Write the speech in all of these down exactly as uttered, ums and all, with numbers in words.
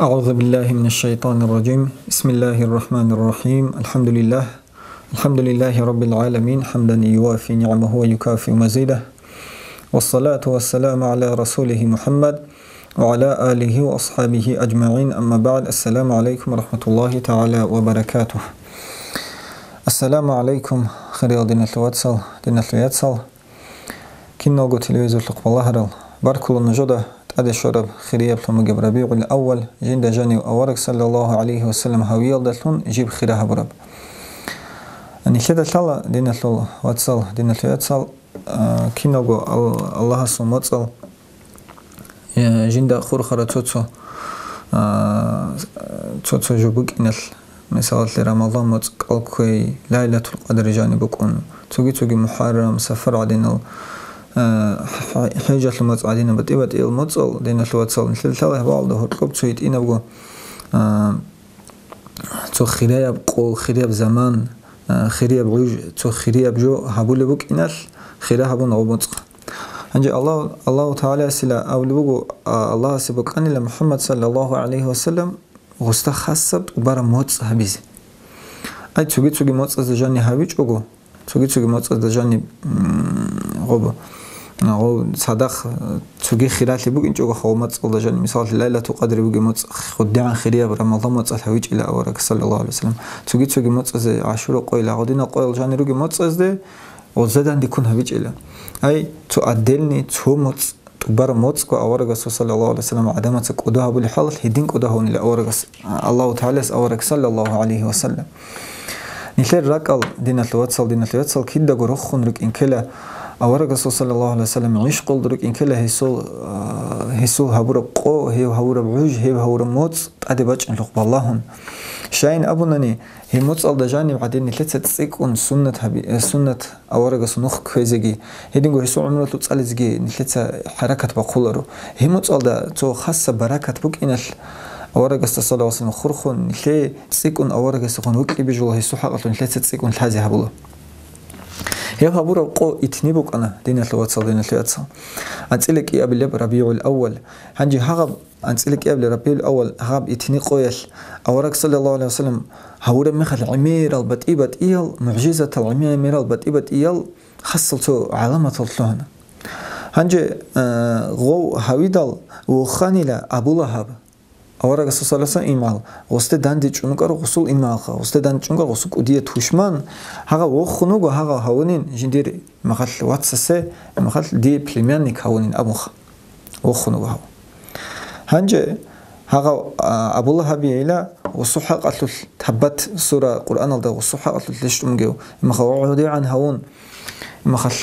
أعوذ بالله من الشيطان الرجيم. بسم الله الرحمن الرحيم. الحمد لله. الحمد لله رب العالمين. حمدا يوافي نعمه ويكافئ مزيده. والصلاة والسلام على رسوله محمد وعلى آله وأصحابه أجمعين. أما بعد. السلام عليكم ورحمة الله تعالى وبركاته. السلام عليكم, хириял диналъул вацал, диналъул яцал. Киналго телевизорлъухъ балагьарал, баркула нужеда тӀаде щвараб хирияблъун бугеб РабигӀул аввал, жинда жанив авараг, саллаллагьу гӀалайгьи вассалам, гьавиялдалъун жиб хира гьабураб. Нилъеда лъала, диналъул вацал, диналъул яцал, а, киналго Ал-, Аллагьасул моцӀал, э, жинда хурхара цо-цо, а, цо-цо жо букӀиналъ, мисалалъе, Рамазан моцӀ кӀал кквей, Лайлатул Къадр жаниб букӀун, цоги-цоги МухӀаррам, Сафар гӀадинал, а, хӀ-, хӀ-, ХӀижалъул моцӀ гӀадинал, батӀи-батӀиял моцӀал, диналъул вацал, нилъеда лъала гьабаалда гьоркьоб цо гьитӀинабго, а, цо хирияб къо, хирияб заман, а, хирияб гӀуж, цо хирияб жо гьабулеб букӀиналъ, хира гьабун гъоб моцӀ. Гьанже Аллагь, Аллагьу ТагӀаласила абулеб буго, а, Аллагьасе бокьанила МухӀаммад, саллаллагьу гӀалайгьи вассалам, гъосда хасаб тӀубараб моцӀ гьабизе. Ай, цоги-цоги моцӀазда жаниб гьавичӀого, цоги-цоги моцӀазда жаниб, м, гъоб, гъоб цадахъ, цоги хиралъи букӀинчӀого гъоб моцӀалда жаниб, мисалалъе, Лайлатул Къадри бугеб моцӀ, гъодигӀан хирияб Рамазан моцӀалъ гьавичӀила авараг, саллаллагьу гӀалайгьи вассалам. Цоги-цоги моцӀазе, ГӀашура къойила, гъодинал къоял жанир ругеб моцӀазде, гъозда данде ккун гьавичӀила. Ай, цо отдельный, цо моцӀ, тӀубараб моцӀго аварагасул, саллаллагьу гӀалайгьи вассалам, гӀадамаца кӀодо гьабулеб хӀалалъ, гьедин кӀодо гьавунила аварагас, Аллагьу ТагӀалас авараг, саллаллагьу гӀалайгьи вассалам. Нилъер ракӀал, диналъул вацал, диналъул яцал, кидаго рохун рукӀин ккела аварагасул, саллаллагьу гӀалайгьи вассалам, гӀишкъуялда рукӀин ккела гьесул, а, гьесул гьабураб къо, гьев гьабураб гӀуж, гьев гьабураб моцӀ тӀаде бачӀинлъухъ балагьун. Щайин абунани, гьеб моцӀалда жаниб гӀадин нилъеца цӀикӀкӀун суннат гьаби-, э, суннат аварагасул нух кквезеги, гьединго гьесул гӀумрулъул цӀализеги нилъеца хӀаракат бахъуларо. Гьеб моцӀалда цо хасаб баракат букӀиналъ, аварагасда, саллаллагьу гӀалайгьи вассалам, хурхун, нилъее цӀикӀкӀун аварагасдехун вокьи бижула, гьесул хӀакъалъулъ нилъеца цӀикӀкӀун лъазе гьабула. Гьеб гьабураб къо итни букӀана, диналъул вацал, диналъул яцал. АнцӀила кӀиабилеб РабигӀул аввал. Гьанже гьагъаб АнцӀила кӀиабилеб РабигӀул аввал, гьаб итни къоялъ авараг, саллаллагьу гӀалайгьи вассалам, гьавураб мехалъ гӀемерал батӀи-батӀиял мугӀжизатал, гӀемерал батӀи-батӀиял хасал цо гӀаламатал лъугьана. Гьанже, а, гъов гьавидал воханила Абу Лагьаб. Аварагасул, саллаллагьу гӀалайгьи вассалам, имгӀал, гъосде данде чӀун вукӀарав гъосул имгӀалха, гъосде данде чӀун вукӀарав гъосул кӀудияб тушман, гьагъав вохун вуго, гьагъав гьавунин жиндир махалъ вацасе, махалъ дие племянник гьавунин абунха. Вохун вуго гьав. Гьанже гьагъав, а, Абу Лагьабийила гъусу хӀакъалъулъ, Таббат сура Къуръаналда гъусу хӀакъалъулъ лъищ тӀумгев, имаха гӀодигӀан гьавун, имахалъ,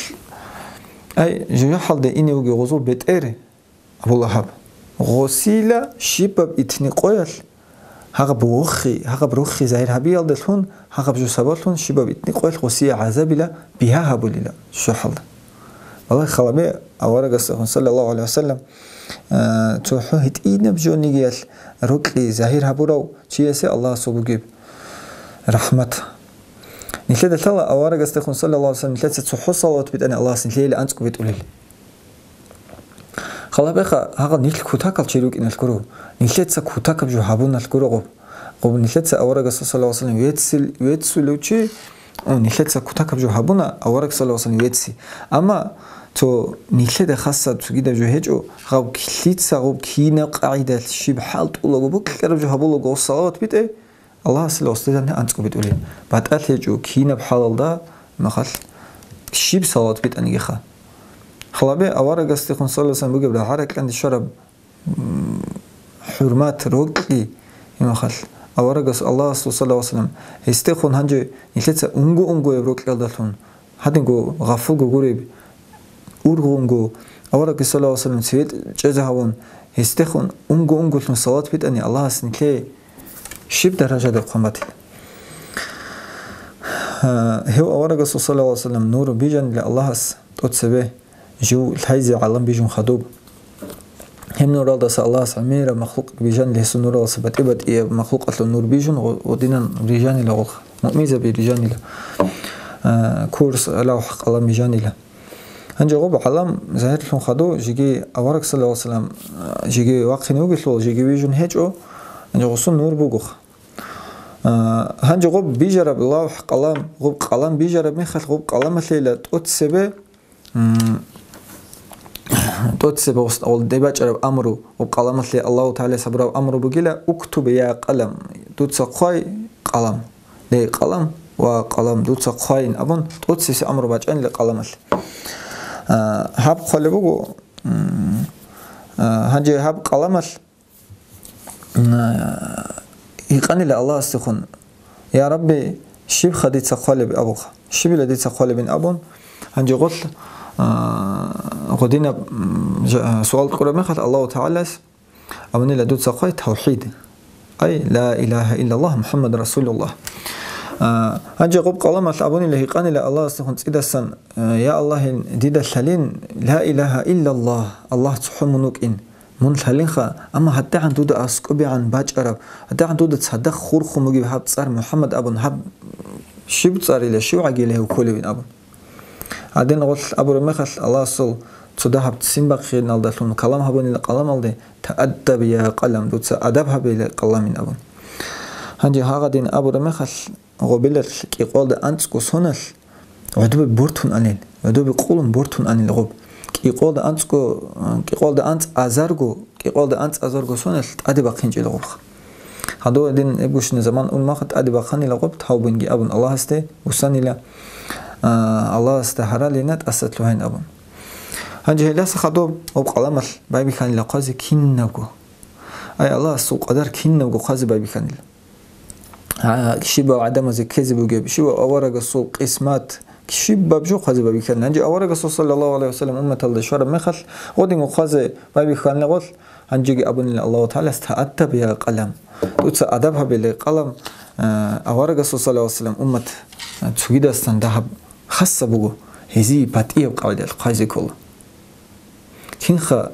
ай, жужахӀалде ине вугев гъузул бетӀер Абу Лагьаб. Гъосила щибаб итни къоялъ Гьагъаб вохи, гьагъаб рохи загьир гьабиялдалъун, гьагъаб жо сабаблъун щибаб итни къоялъ гъосие гӀазабила бигьа гьабулила жужахӀалда. Валлагь, халабе аварагасдехун, саллаллагьу гӀалайгьи вассалам, а, цохӀо гьитӀинаб жо нигиялъ рокьи загьир гьабурав чиясе Аллагьасул бугеб рахӀмат. Нилъеда лъала аварагасдехун, саллаллагьу гӀалайгьи вассалам, нилъеца цохӀо салават битӀани Аллагьас нилъее анцӀго битӀулел. Халабеха, гьагъа нилъ кутакал чи рукӀиналъ гуро. Нилъеца кутакаб жо гьабуналъ гуро гъоб. Гъоб нилъеца аварагасда, саллаллагьу гӀалайгьи вассалам, веццил-, веццулев чи, о, нилъеца кутакаб жо гьабуна, авараг, саллаллагьу гӀалайгьи вассалам, вецци. Амма цо нилъеда хасаб цогидаб жо гьечӀо, гъаб лъица гъоб кинаб къагӀидалъ щиб хӀалтӀулаго бокьараб жо гьабулаго салават битӀе, Аллагьасила устазанни анцӀго битӀулин. БатӀалъи гьечӀо кинаб хӀалалда махалъ щиб салават битӀанигиха. Халабе аварагасдехун, саллаллагьу гӀалайгьи вассалам, бугеб рагӀа-ракьанде щвараб, м, хӀурмат, рокьи, имахалъ. Аварагас Аллагьасул, саллаллагьу гӀалайгьи вассалам, гьесдехун гьанже нилъеца унго-унгояб рокьиялдалъун, гьадинго гъафулго гуреб, ургъунго, аварагги, саллаллагьу гӀалайгьи вассалам, цеве чӀезе гьавун, гьесдехун унго-унголъун салават битӀани, Аллагьас нилъее щиб даражаде хъван батила. Гьев аварагасул, саллаллагьу гӀалайгьи вассалам, нур бижанила Аллагьас тӀоцебе жив лъайзе гӀалам бижун хадуб. Гьеб нуралдаса Аллагьас гӀемераб махлукъ бижанила, гьесул нуралдаса батӀи-батӀияб махлукъалъул нур бижун гъо-, гъодинан рижанила гъолха. Муъминзаби рижанила. А, курс, лавхӀ-къалам бижанила. Гьанже гъоб гӀалам загьирлъун хадув, жеги авараг, саллаллагьу гӀалайгьи вассалам, жеги вахъине вугелъул, жеги вижун гьечӀо, Гьанже гъосул нур бугоха. А, гьанже гъоб бижараб лавхӀ-къалам, гъоб къалам бижараб мехалъ, гъоб къаламалъейила тӀоцебе, м, тӀоцебе гъос-, гъол дебачӀараб амру, гъоб къаламалъе Аллагьу ТагӀалас гьабураб амру бугила: «Уктуб, я къалам», дуца хъвай, къалам. Ле, къалам ва къалам, дуца хъвайин абун, тӀоцесе амру бачӀанила къаламалъе. А, гьаб хъвалеб буго, м, а, гьанже гьаб къаламалъ, м, а, гьикъанила Аллагьасдехун: «Я Рабби, щибха дица хъвалеб?» абуха. «Щибила дица хъвалебин?» абун, гьанже гъолъ, а, гъодинаб, м, жа-, суал кьураб мехалъ Аллагьу ТагӀалас абунила: «Дуца хъвай тавхӀид». Ай, ла илагьа иллаллагь, МухӀаммад расулуллагь. А, гьанже гъоб къаламалъ абунила, гьикъанила Аллагьасдехун цӀидасан: «Э, я Аллагь, дида лъалин, ла илагьа иллаллагь, Аллагь цохӀо мун вукӀин, мун лъалинха, амма гьаддагӀан дуда аскӀобегӀан бачӀараб, гьаддагӀан дуда цадахъ хурхун бугеб гьаб цӀар МухӀаммад абун, гьаб щиб цӀарила, щив гӀагила гьев кколевин?» абун. Гьадин гъолъ абураб мехалъ, Аллагьасул цо дагьаб ццин бахъиналдалъун калам гьабунила къаламалде: «Тааддаб, я къалам, дуца адаб гьабейила, къаламин», абун. Гьанже гьагъадин абураб мехалъ, гъобилалъ кӀикъоялда анцӀго соналъ гӀодобе бортун анил, гӀодобе къулун бортун анил гъоб. КӀикъоялда анцӀго, кӀикъоялда анцӀ азарго, кӀикъоялда анцӀ азарго соналъ тӀаде бахъинчӀила гъобха. Гьадур гьедин гьебгощина заман ун маха тӀаде бахъанила гъоб, тавбинги абун Аллагьасде, бусанила, а, Аллагьасда гьаралина тӀаса лъугьайин абун. Гьанже гьелдаса хадуб гъоб къаламалъ байбихьанила хъвазе кинабго. Ай, Аллагьасул къадар кинабго хъвазе байбихьанила. А, щибаб гӀадамазе ккезе бугеб, щибаб аварагасул къисмат, щибаб жо хъвазе байбихьанила. Гьанже аварагасул, саллаллагьу гӀалайгьи ва саллам, умматалда щвараб мехалъ, гъодинго хъвазе байбихьанила гъолъ, гьанжеги абунила Аллагьу ТагӀалас: «Тааддаб, я къалам». Дуца адаб гьабе, ле, къалам, а, аварагасул, саллаллагьу гӀалайгьи ва саллам, уммат, а, цогидасан дагьаб хасаб буго, гьезие батӀияб къагӀидалъ хъвазе ккола. Кинха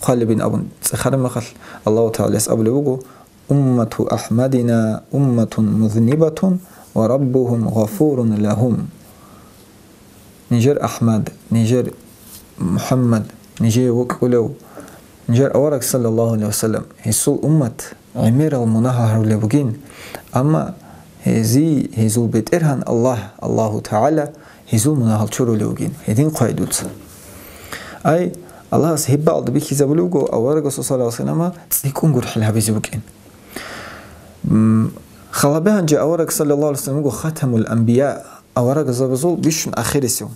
хъвалебин абун цӀехараб мехалъ, Аллагьу ТагӀалас абулеб буго: «Уммату АхӀмадина умматун музнибатун ва Раббугьум гъафурун лагьум». Нижер АхӀмад, нижер МухӀаммад, нижее вокьулев, нижер авараг, саллаллагьу гӀалайгьи ва саллам, гьесул уммат гӀемерал мунагьал гьарулеб бугин, амма гьезие, гьезул БетӀергьан Аллагь, Аллагьу ТагӀала, гьезул мунагьал чурулев вугин, гьедин хъвай дуца. Ай, Аллагьас гьеб бакӀалда бихьизабулеб буго аварагасул, саллаллагьу гӀалайгьи ва саллама, цӀикӀкӀун гурхӀел гьабизе букӀин. М, халабе гьанже авараг, саллаллагьу гӀалайгьи ва саллам, вуго хатамул анбия, аварагзабазул бищун ахирисев.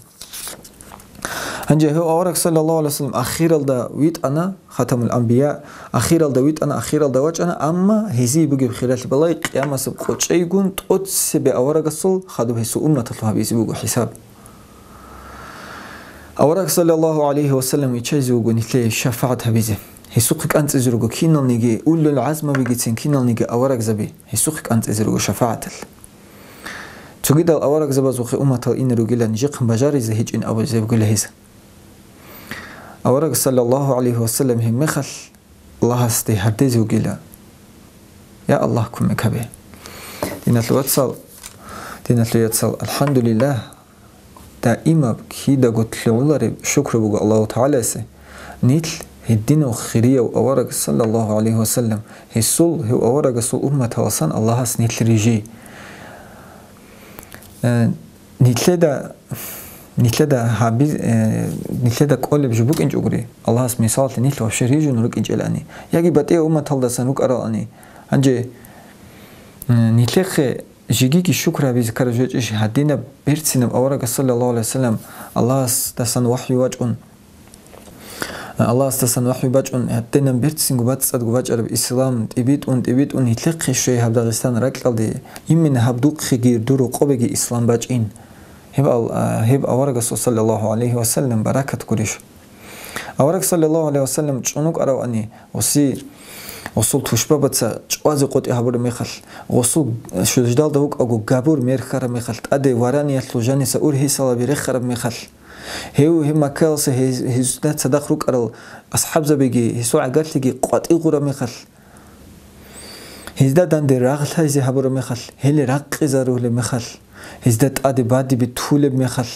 Гьанже гьев авараг, саллаллагьу гӀалайгьи ва саллам, ахиралда витӀана, хатамул анбия, ахиралда витӀана, ахиралда вачӀана, амма гьезие бугеб хиралъи балай, къиямасеб къочӀейгун тӀоцебе аварагасул хадуб гьесул умматалъул гьабизе буго хӀисаб. Авараг, саллаллагьу гӀалайгьи ва саллам, виччазе вуго нилъее шафагӀат гьабизе. Гьесухъе кӀанцӀизе руго киналниги, улул гӀазмабигицин киналниги аварагзаби, гьесухъе кӀанцӀизе руго шафагӀаталъ. Цогидал аварагзабазухъе умматал ине ругила нижехъан бажаризе гьечӀин абизе бугила гьез. Авараг, саллаллагьу гӀалайгьи ва саллам, гьеб мехалъ Аллагьасде гьардезе вугила: «Я Аллагь, кумек гьабе». Диналъул вацал, диналъул яцал, алхӀамдулиллагь, даимаб кидаго лъугӀулареб шукру буго Аллагьу ТагӀаласе, нилъ гьединав хирияв авараг, саллаллагьу гӀалайгьи ва саллам, гьесул, гьев аварагасул умматаласан Аллагьас нилъ рижи. Э, нилъеда, нилъеда гьаби-, э, нилъеда кӀолеб жо букӀинчӀогури, Аллагьас мисаллъи нилъ вообще рижун рукӀинчӀелани, яги батӀияб умматалдасан рукӀаралани. Гьанже, э, нилъехъе жигиги шукр гьабизе ккараб жо гьечӀищ гьадинаб берцинаб аварагас, саллаллагьу гӀалайгьи ва саллам, Аллагьасдасан вахӀю вачӀун, Аллагьасдасан вахӀю бачӀун, гьадинаб берцинго бацӀцӀадго бачӀараб ислам тӀибитӀун, тӀибитӀун, гьелъехъе щвей гьаб Дагъистан ракьалде, именно гьаб духъеги дур рокъобеги ислам бачӀин. Гьеб ал-, а, гьеб аварагасул, саллаллагьу гӀалайгьи ва саллам, баракат гурищ? Авараг, саллаллагьу гӀалайгьи ва саллам, чӀун вукӀаравани, гъоси-, гъосул тушбабаца чӀвазе къотӀи гьабураб мехалъ, гъосул шуждалда вукӀаго габур мер хьараб мехалъ, тӀаде вараниялъул жаниса ургьисалаби рехараб мехалъ, Гьев, гьев Маккаялъа гьез-, гьезда цадахъ рукӀарал асхӀабзабиги гьесул гӀагарлъиги къватӀив гъураб мехалъ, гьезда данде рагъ лъайзе гьабураб мехалъ, гьеле ракъизарулеб мехалъ, гьезда тӀаде бадибе тулеб мехалъ,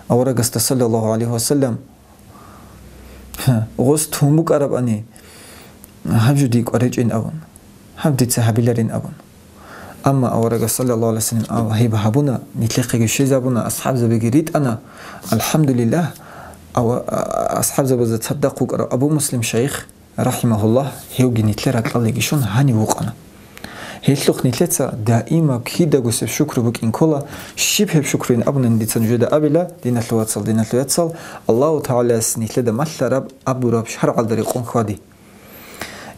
аварагасда, саллаллагьу гӀалайгьи ва саллам, гъос тун букӀарабани, гьаб жо дие кӀваричӀин абун. гьаб дица гьабиларин абун. Амма аварагас, саллаллагьу гӀалайгьи вассалам, гьеб гьабуна, нилъехъеги щвезабуна, асхӀабзабиги ритӀана. АлхӀамдулиллагь, ава-, а-, асхӀабзабазда цадахъ вукӀарав Абу Муслим шайх, рахӀимагьуллагь, гьевги нилъер ракьалдеги щун гьанив вукъана. Гьелъухъ нилъеца даимаб кидагусеб шукру букӀин ккола, щиб гьеб шукруйин абунани дица нужеда абила, диналъул вацал, диналъул яцал, Аллагьу ТагӀалаяс нилъеда малъараб абураб шаргӀалда рекъон хьвади.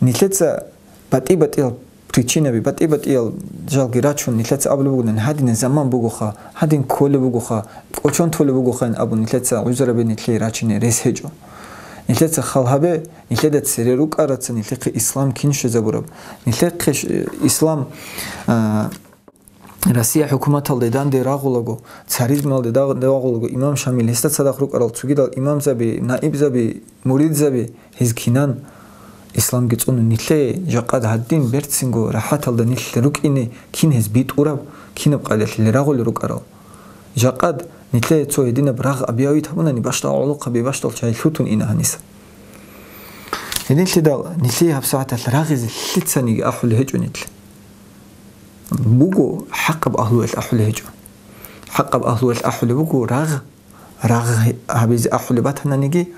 Нилъеца батӀи-батӀиял причинаби, батӀи-батӀиял жалги рачун, нилъеца абулеб бугони, гьадинаб заман бугоха, гьадин кколеб бугоха, кӀочон толеб бугохайин абун, нилъеца гӀузраби нилъее рачине рес гьечӀо. Нилъеца хал гьабе, нилъеда цере рукӀараца нилъехъе ислам кин щвезабураб. Нилъехъе щ-, ислам, а, Россия хӀукуматалде данде рагъулаго, царизмалде даг-, рагъулаго, имам Шамил, гьесда цадахъ рукӀарал цогидал имамзаби, наибзаби, муридзаби, гьез кинан исламги цӀунун нилъее, жакъад гьадин берцинго рахӀаталда нилъ рукӀине кин гьез битӀураб, кинаб къайдалъ рагъулел рукӀарал. Жакъад нилъее цо гьединаб рагъ абиявит гьабунани, бащдал гӀолохъаби, бащдал чагӀи лъутун ина гьаниса. Гьединлъидал нилъее гьабсагӀаталъ рагъизе лъицаниги ахӀулеб гьечӀо нилъ. Буго, хӀакъаб агьлуялъ ахӀулеб гьечӀо. ХӀакъаб агьлуялъ ахӀулеб буго рагъ, рагъ гьабизе ахӀулеб батананиги,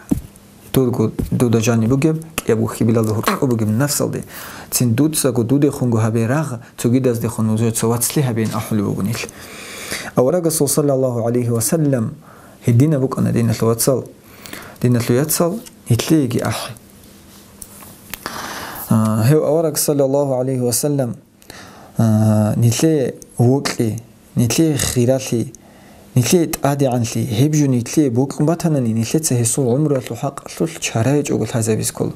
дурго дуда жаниб бугеб, кӀиябго хьибилалда гьоркьоб бугеб нафсалде, цин дуцаго дудехунго гьабе рагъ, цогидаздехун нужеца вацлъи гьабеян ахӀулеб буго нилъ. Аварагасул саллаллагьу гӀалайгьи вассалам гьединаб букӀана, диналъул вацал, диналъул яцал, нилъееги ахӀи. А, гьев авараг саллаллагьу гӀалайгьи вассалам, а, нилъее вокьи, нилъее хиралъи, нилъее тӀадегӀанлъи, гьеб жо нилъее бокьун батанани, нилъеца гьесул гӀумруялъул хӀакъалъулъ чара гьечӀого лъазабиз ккола.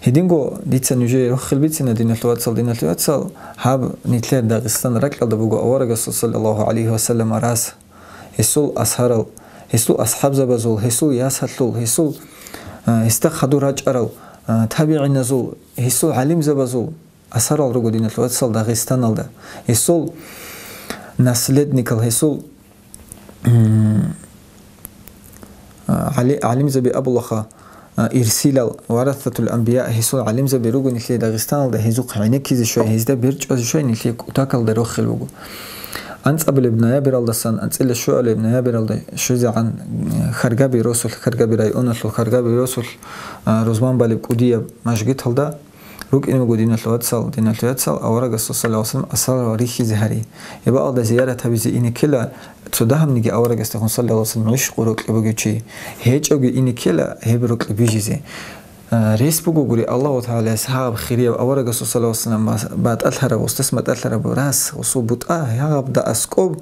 Гьединго дица нужее рохел бицина, диналъул вацал, диналъул яцал, гьаб нилъер Дагъистан ракьалда буго аварагасул саллаллагьу гӀалайгьи вассалама рас, гьесул асарал, гьесул асхӀабзабазул, гьесул ясалъул, гьесул, а, гьесда хадур рачӀарал, а, табигӀиназул, гьесул гӀалимзабазул асарал руго, диналъул вацал, Дагъистаналда. Гьесул наследникал, гьесул, м, а, гӀали-, гӀалимзаби абулаха, а, ирсилал, варасатул анбия, гьесул гӀалимзаби руго нилъее Дагъистаналда, гьезухъ гӀенеккизе щвай, гьезда бер чӀвазе щвай нилъее кутакалда рохел буго. АнцӀабилеб ноябралдасан анцӀила щуалеб ноябралда щвезегӀан, э, Харгаби росулъ, Харгаби районалъул Харгаби росулъ, а, рузман балеб кӀудияб мажгиталда рукӀине буго, диналъул вацал, диналъул яцал, аварагасул саллаллагьу гӀалайгьи вассалам асарал рихьизе гьари. Гьеб бакӀалда зиярат гьабизе ине ккела, цо дагьабниги аварагасдехун саллаллагьу гӀалайгьи вассалам гӀишкъу рокьи бугев чи. ГьечӀоги ине ккела гьеб рокьи бижизе. А, рес бугогури Аллагьу ТагӀалаяс гьаб хирияв аварагасул саллаллагьу гӀалайгьи вассалам бас-, батӀалъараб, устас батӀалъараб рас, гьесул бутӀа гьагъабда аскӀоб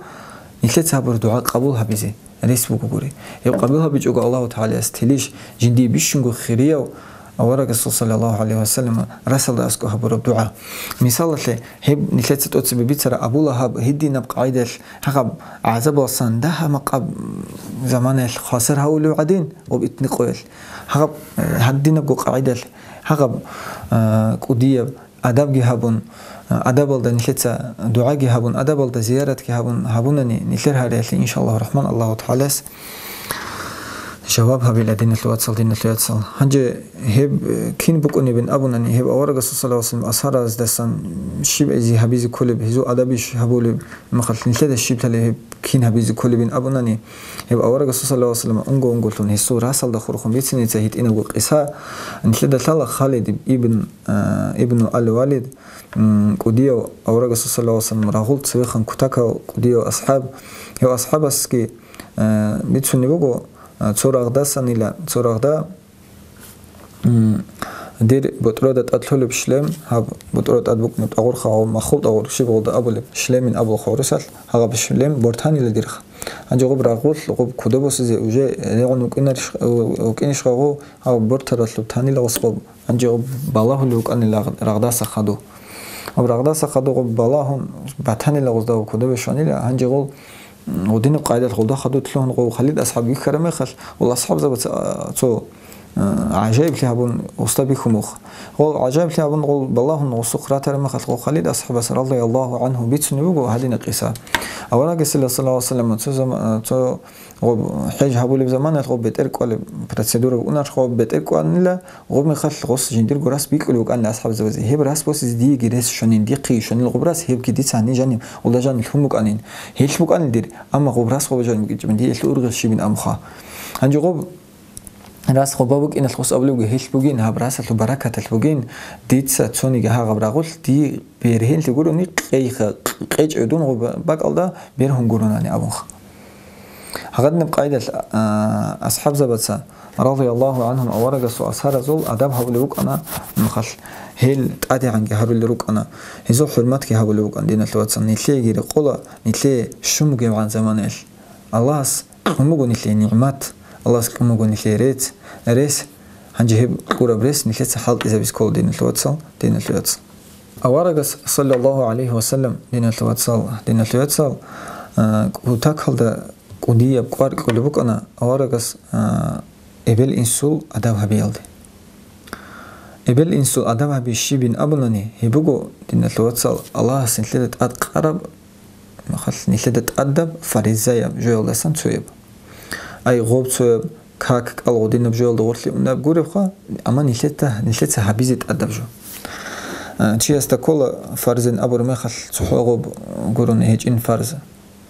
нилъеца гьабураб дугӀа къабул гьабизе рес бугогури. Гьеб къабул гьабичӀого Аллагьу ТагӀалаяс телищ жиндие бищунго хирияв аварагасул саллаллагьу гӀалайгьи вассалам расалда аскӀоб гьабураб дугӀа. Мисалалъе, гьеб нилъеца тӀоцебе бицараб Абу Лагьаб гьединаб къагӀидалъ гьагъаб гӀазабалсан дагьа-макъаб заманаялъ хвасар гьавулев гӀадин, гъоб итни къоялъ. Гьагъаб, э, гьадинабго къагӀидалъ, гьагъаб, э, кӀудияб адабги гьабун, э, адабалда нилъеца дугӀаги гьабун, адабалда зияратги гьабун, гьабунани нилъер гьариялъе, иншаллагьу рахман, Аллагьу ТагӀалас жаваб гьабила, диналъул вацал, диналъул яцал. Гьанже гьеб, э, кин букӀунебин абунани, гьеб аварагасул саллаллагьу гӀалайгьи вассалам асараздасан щиб гьезие гьабизе кколеб, гьезул адабищ гьабулеб, махалъ нилъеда щиб лъалеб гьеб кин гьабизе кколебин абунани, гьеб аварагасул саллаллагьу гӀалайгьи вассалам унго-унголъун гьесул расалда хурхун бицинеца гьитӀинабго къиса нилъеда лъала. Халид ибн, а, ибну ал-Валид, м, кӀудияв аварагасул саллаллагьу гӀалайгьи вассалам рагъул цевехъан кутакав кӀудияв асхӀаб. Гьев асхӀабасги, а, бицунеб буго, а, цо рагъдасанила, цо рагъда М, дир бутӀрода тӀад лъолеб шлем, гьаб бутӀрода тӀад букӀунеб тӀагъурха гьав махул тӀагъур, щиб гъолда абулеб, шлемин абулха гӀурусалъ, гьагъаб шлем бортанила дирха. Гьанже гъуб рагъулъ гъуб кодобосизе уже регӀун вукӀинарищ-, вукӀинищха гъов, гьав бортаралъуб танила гъос гъуб, гьанже гъуб балагьулев вукӀанила рагъдаса хаду. Гъуб рагъдаса хаду гъуб балагьун батанила гъоздав кодобе щванила, гьанже гъол Гъудинаб къайдалъ гъолда хадур лъугьун гъов Халид асхӀаб вихьараб мехалъ, гъол асхӀабзабаца, а, цо гӀажаиблъи гьабун гъосда бихьун буго. Гъол гӀажаиблъи гьабун, гъол балагьун гъосухъ ратараб мехалъ, гъол Халид асхӀабас радияллагьу гӀанху бицунеб буго гьадинаб къиса. Аварагас саллаллагьу гӀалайгьи ва саллам цо зама-, цо гъоб хӀеж гьабулеб заманалъ гъоб бетӀер кӀвалеб процедура букӀунарха, гъоб бетӀер кӀванила, гъоб мехалъ гъос жиндирго рас бикьулев вукӀанила асхӀабзабазе. Гьеб рас босизе диеги рес щонин, дихъеги щонил гъоб рас, гьебги дица гьанин жанив, гъолда жанив лъун букӀанин. Гьелъ букӀанил дир, амма гъоб рас гъоба жанив букӀинчӀебин, дие гьелъ ургъел щибин абунха. Гьанже гъоб рас гъоба букӀиналъ гъос абулебги гьелъ бугин, гьаб расалъул баракаталъ бугин, дица цониги гьагъаб рагъулъ дие бергьенлъи гурони къейха, къечӀев дун гъоба бакӀалда бергьун гуронани абунха. Гьагъадинаб къайдалъ, а, асхӀабзабаца, радияллагьу гӀанхум, аварагасул асхӀабазул адаб гьабулеб букӀана, мухъалъ гьел тӀадегӀанги гьарулел рукӀана, гьезул хӀурматги гьабулеб букӀана, диналъул вацал, нилъееги рекъола, нилъее щун бугебгӀан заманаялъ. Аллагьас кьун буго нилъее нигӀмат, Аллагьас кьун буго нилъее рецц, рес, гьанже гьеб кьураб рес нилъеца хӀалтӀизабизе ккола, диналъул вацал, диналъул вацал. Аварагас, саллаллагьу гӀалайгьи ва саллам, диналъул вацал, диналъул вацал, а, кутакалда кӀудияб кӀвар кьолеб букӀана аварагас, а, эбел-инсул адаб гьабиялде. Эбел-инсул адаб гьаби щибин абунани, гьеб буго, диналъул вацал, Аллагьас нилъеда тӀад къараб, махалъ нилъеда тӀадаб фаризаяб жоялдасан цояб. Ай гъоб цояб, как кӀал гъодинаб жоялда гъорлъи унаб гуребха, амма нилъеда, нилъеца гьабизе тӀадаб жо. А, чиясда ккола фарзен абур мехалъ цохӀо гъоб гурони гьечӀин фарз.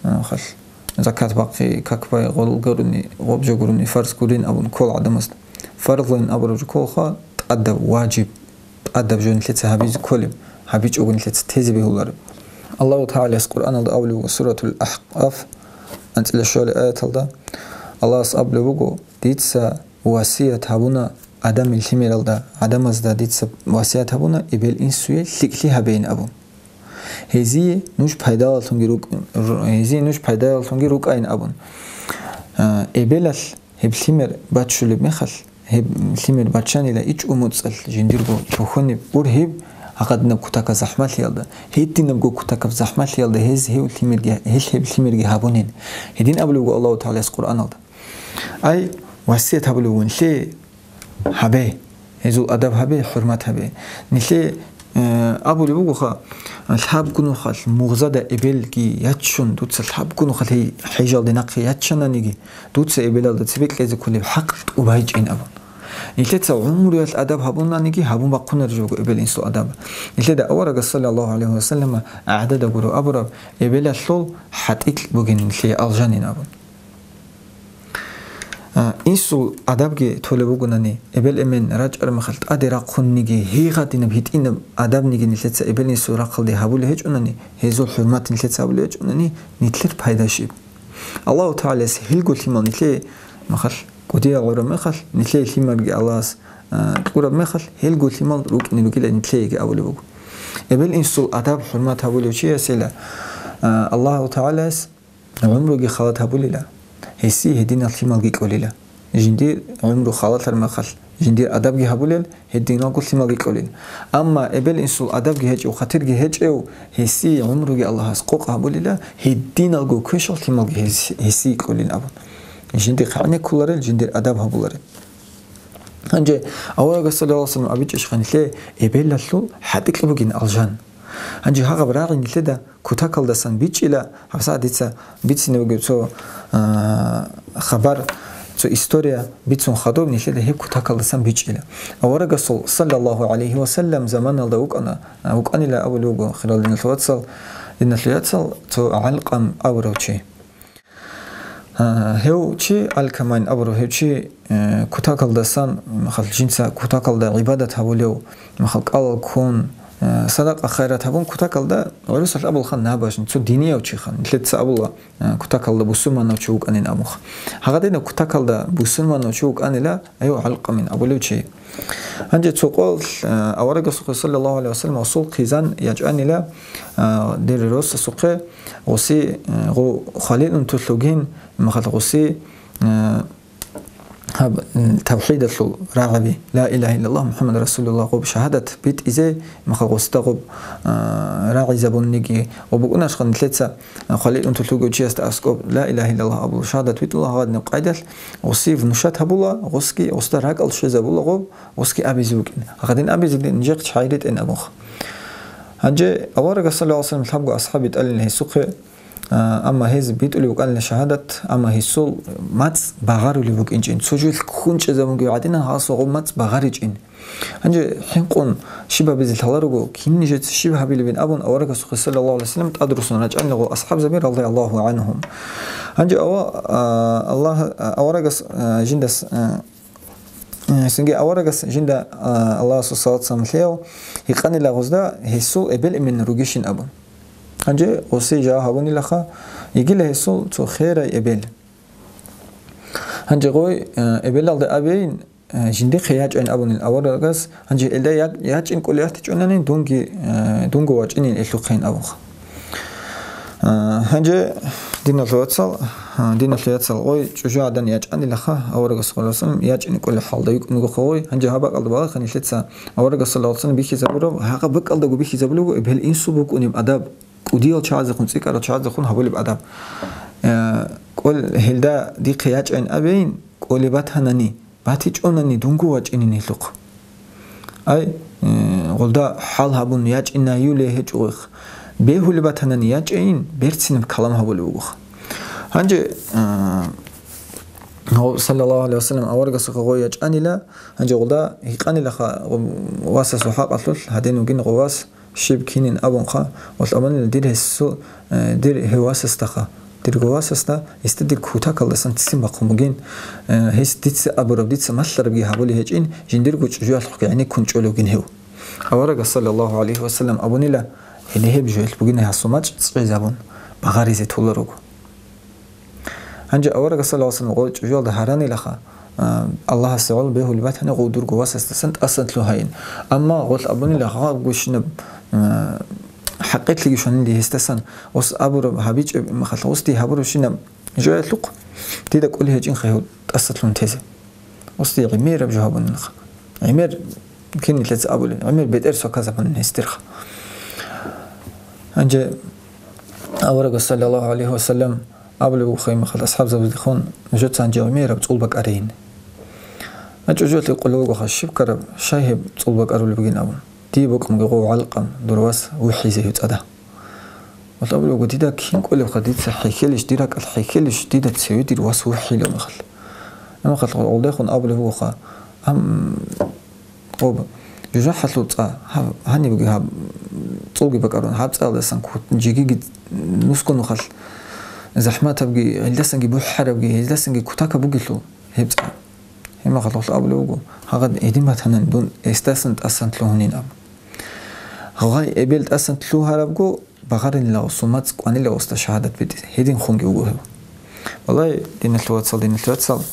А, халъ. Закат бахъи, как бай, гъол гурони, гъоб жо гурони фарз гурин абун ккола гӀадамазда. Фарзлъун абураб жо кколха тӀадаб, важиб, тӀадаб жо нилъеца гьабизе кколеб, гьабичӀого нилъеца тезе бегьулареб. Аллагьу ТагӀалас Къуръаналда абулеб буго, Суратул Ахкъаф, анцӀила щуали аяталда, Аллагьас абулеб буго, дица васият гьабуна Адамил лъимералда, гӀадамазда дица васият гьабуна, эбел-инсуе лъикӀлъи гьабейин абун. Гьезие нуж пайдалалъунги рукӀ-, ру-, гьезие нуж пайдалалъунги рукӀайин абун. А, эбелалъ гьеб лъимер баччулеб мехалъ, гьеб лъимер баччанила ичӀго моцӀалъ жиндирго тохьониб ургьиб, гьагъадинаб кутакаб захӀмалъиялда, гьединабго кутакаб захӀмалъиялда гьез гьев лъимерги, гьел гьеб лъимерги гьабунин. Гьедин абулеб буго Аллагьу ТагӀалас Къуръаналда. Ай, васият гьабулев вун, лъе гьабе, гьезул адаб гьабе, хӀурмат гьабе. Нилъе, э, абулеб бугоха, лъабго нухалъ мугъзада эбелги яччун, дуца лъабго нухалъ гьей хӀежалде нахъе яччананиги, дуца эбелалда цебе кьезе кколеб хӀакъ тӀубайчӀин абун. Нилъеца гӀумруялъ адаб гьабунаниги, гьабун бахъунарищ буго эбел-инсул адаб. Нилъеда аварагас, саллаллагьу гӀалайгьи ва саллама, гӀадада гуро абураб, эбелалъул хӀатӀикь бугин нилъее алжанин абун. А, инсул адабги толеб бугонани, эбел-эмен рачӀараб мехалъ тӀаде рахъунниги, гьигъадинаб гьитӀинаб адабниги нилъеца эбел-инсул рахъалде гьабулеб гьечӀонани, гьезул хӀурмат нилъеца гьабулеб гьечӀонани, нилъер пайда щиб? Аллагьу ТагӀалас гьелго лъимал нилъее мехалъ, кӀудиял гӀураб мехалъ, нилъее лъималги Аллагьас, а, кьураб мехалъ, гьелго лъимал рукӀине ругила нилъееги абулеб буго. Эбел-инсул адаб-хӀурмат гьабулев чиясила, а, Аллагьу ТагӀалас гӀумруги халат гьабулила, гьесие гьединал лъималги кьолила. Жиндир гӀумру халатар мехалъ, жиндир адабги гьабулел, гьединалго лъималги кьолел. Амма эбел-инсул адабги гьечӀев, хатирги гьечӀев, гьесие гӀумруги Аллагьас къокъ гьабулила, гьединалго квешал лъималги гьес-, гьесие кьолин абун. Жиндихъ гӀенеккуларел, жиндир адаб гьабуларел. Гьанже аварагас, саллаллагьу гӀалайгьи ва саллам, абичӀищ гьанилъе эбелалъул хӀатӀикь бугин алжан. Гьанже гьагъаб рагъи нилъеда кутакалдасан бичӀчӀила, гьабсагӀат дица бицине бугеб цо, а, хабар, цо история бицун хадуб нилъеда гьеб кутакалдасан бичӀчӀила. Аварагасул, саллаллагьу гӀалайгьи ва саллам, заманалда вукӀана, а, вукӀанила абулеб буго, хирал диналъул вацал, диналъул яцал, цо ГӀалкъам абурав чи. А, гьев чи, Алкамайн абурав гьев чи, э, кутакалдасан, махал жинца кутакалда гӀибадат гьабулев, махал кӀалал ккун, э, садакъа-хайрат гьабун, кутакалда гӀурусалъ абулха набажни, цо динияв чиха, нилъеца абула, э, кутакалда бусурманав чи вукӀанин абуха. Гьагъадинаб кутакалда бусурманав чи вукӀанила, гьев ГӀалкъамин абулев чи. Гьанже цо къоялъ, э, аварагасухъе, саллаллагьу гӀалайгьи ва саллам, гъосул хъизан ячӀанила, э, дир росасухъе, гъоси, э, гъо-, хвалил унтулъугин, махал гъоси, э, гьаб, м, тавхӀидалъул рагӀаби, ла илагьа иллаллагь МухӀаммад расулуллагь гъоб шагьадат битӀизе, махал гъосда гъоб, а, рагӀизабунниги, ва букӀунашха нилъеца, а, хвалил унтулъуго чиясда аскӀоб ла илагьа иллаллагь абулев шагьадат битӀула гьадинаб къайдалъ, гъосие внушать гьабула, гъосги, гъосда ракӀал щвезабула гъоб, гъосги абизе вукӀин. Гьадин абизеги нижехъ чагӀи ретӀен абунха. Гьанже аварагас, саллаллагьу гӀалайгьи ва саллам, лъабго асхӀаб битӀалин гьесухъе, А, амма гьез битӀулев вукӀанила шагьадат, амма гьесул мацӀ багъарулев вукӀинчӀин, цо жуялъ ккун чӀезабунги гӀадинан гьасул гъоб мацӀ багъаричӀин. Гьанже хӀинкъун щиб гьабизе лъаларого, кин нижеца щиб гьабилебин абун аварагасухъе, саллаллагьу гӀалайгьи ва саллам, тӀадруссун рачӀанила гъол асхӀабзаби, радияллагьу гӀангьум. Гьанже ава-, а, Аллагь, а, аварагас, а, жиндас, а, Э, цинги аварагас жинда, а, Аллагьасул салат-салам лъеяв гьикъанила гъозда гьесул эбел-эмен ругищин абун. Гьанже гъосие жаваб гьабунилаха, йигила гьесул цо херай эбел. Гьанже гъой, э, эбелалда абейин, э, жиндихъе ячӀайин абунил аварагас, гьанже элда я-, ячӀин кӀолей ятичӀонани, дунги, э, дунго вачӀинин элъухъейин абунха. А, гьанже, диналъул вацал, а, диналъул яцал, гъой чӀужугӀадан ячӀанилаха, аварагас, саллаллагьу гӀалайгьи ва саллам, ячӀине кӀолеб хӀалда йикӀунго гъой. Гьанже гьаб бакӀалда балагье нилъеца аварагас, саллаллагьу гӀалайгьи ва саллам, бихьизабураб, гьагъаб бакӀалдаго бихьизабулеб буго эбел-инсул букӀунеб адаб, кӀудиял чагӀазехун, цӀикӀкӀарал чагӀазехун гьабулеб адаб. Э, кӀол гьелда дихъе ячӀайин абейин, кӀолеб батанани, БатичӀонани дунго вачӀинин гьелъухъ. Ай, э, гъолда хӀал гьабун ячӀинаюлей гьечӀо гъех. Бегьулеб батанани ячӀейин, берцинаб калам гьабулеб бугоха. Гьанже, э, гъо-, саллаллагьу гӀалайгьи ва саллам, аварагасухъе гъой ячӀанила, гьанже гъолда гьикъанилаха, гъо-, васасул хӀакъалъулъ, гьадин вугин гъо вас, щиб кинин абунха, ва лъабанила дир гьесул, э, дир гьев васасдаха, дирго васасда, гьесда дир кутакалдасан ццин бахъун бугин, э, гьес дица абураб, дица малъарабги гьабулей гьечӀин, жиндирго чӀужуялъухъги гӀенеккун чӀолев вугин гьев. Аварагас, саллаллагьу гӀалайгьи ва саллам, абунила, гьеле гьеб жо гьелъ бугин гьасул мацӀ цӀезабун, багъаризе толарого. Гьанже аварагас, саллаллагьу гӀалайгьи ва саллам, гъой чӀужуялда гьаранилаха, а, Аллагьасе гӀоло бегьулеб батани, гъов дурго васасдасан тӀасан лъугьайин. Амма гъолъ абунила гъабгощинаб, а, хӀакъитлъиги щванили гьесдасан, ос абураб гьабичӀеб махалъ, ос дие гьабурабщинаб жоялъухъ, дида кӀолей гьечӀинха гьев тӀаса лъун тезе. Ос дие гӀемераб жо гьабунинха. ГӀемер кин нилъеца абулеб, гӀемер бетӀер соказабунин гьесдирха. Гьанже аварагас, саллаллагьу гӀалайгьи ва саллам, абулеб бугоха, имахал асхӀабзабаздехун, нужеца гьанже гӀемераб цӀул бакӀарейин. А чӀужуялъе кӀолеб бугоха, щиб ккараб, щай гьеб цӀул бакӀарулеб бугин абун. Дие бокьун буго гъов гӀалкъам, дур вас вухӀизе гьев цӀада. Ва абулеб буго, дида кин кӀолебха, дица хӀехьелищ, дир ракӀалъ хӀехьелищ, дида цеве дир вас вухӀила мехалъ. Амахалъ гъолдехун абулеб бугоха, ам, гъоб, жужахӀалъул цӀа, гьаб, гьанибги гьаб, цӀулги бакӀарун, гьаб цӀаялдасан кут-, жегиги нусго нухалъ захӀматабги, гьелдасанги бухӀарабги, гьелдасанги кутакаб бугелъул гьеб цӀа. Гьебмахалъ гъолъ абулеб буго, гьагъад гьедин батанани дун эсдасан тӀасан лъугьунин аб. Гъай эбел тӀасан лъугьарабго, багъаринила гъосул мацӀ кӀванила гъосда шагьадат битӀизе, гьединхунги вуго гьев. Валлагь, диналъул вацал, диналъул вацал,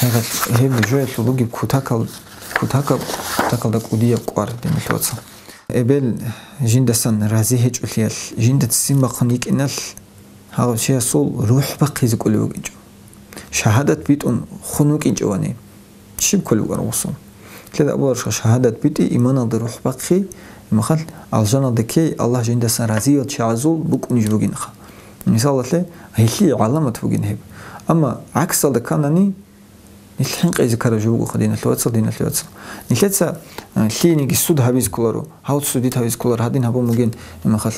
гьеб, гьеб жоялъул бугеб кутакал, кутакаб, кутакалда кӀудияб кӀвар, диналъул вацал. Эбел жиндасан рази гьечӀолъиялъ, жинда ццин бахъун йикӀиналъ, гьав чиясул рухӀ бахъизе кӀолев вукӀинчӀо. Шагьадат битӀун хун вукӀинчӀевани, щиб кколев вукӀарав гъосул? Лъеда абуларищха, шагьадат битӀи, иманалда рухӀ бахъи, имахал алжаналда ккей, Аллагь жиндасан разиял чагӀазул букӀунищ бугинха. Мисалалъе, гьелъие гӀаламат бугин гьеб. Амма гӀаксалда кканани, нилъ хӀинкъизе ккараб жо бугоха, диналъул вацал, диналъул вацал. Нилъеца, э, лъиениги суд гьабизе кколаро, гьав судит гьавизе кколаро, гьадин гьабун бугин, имахал,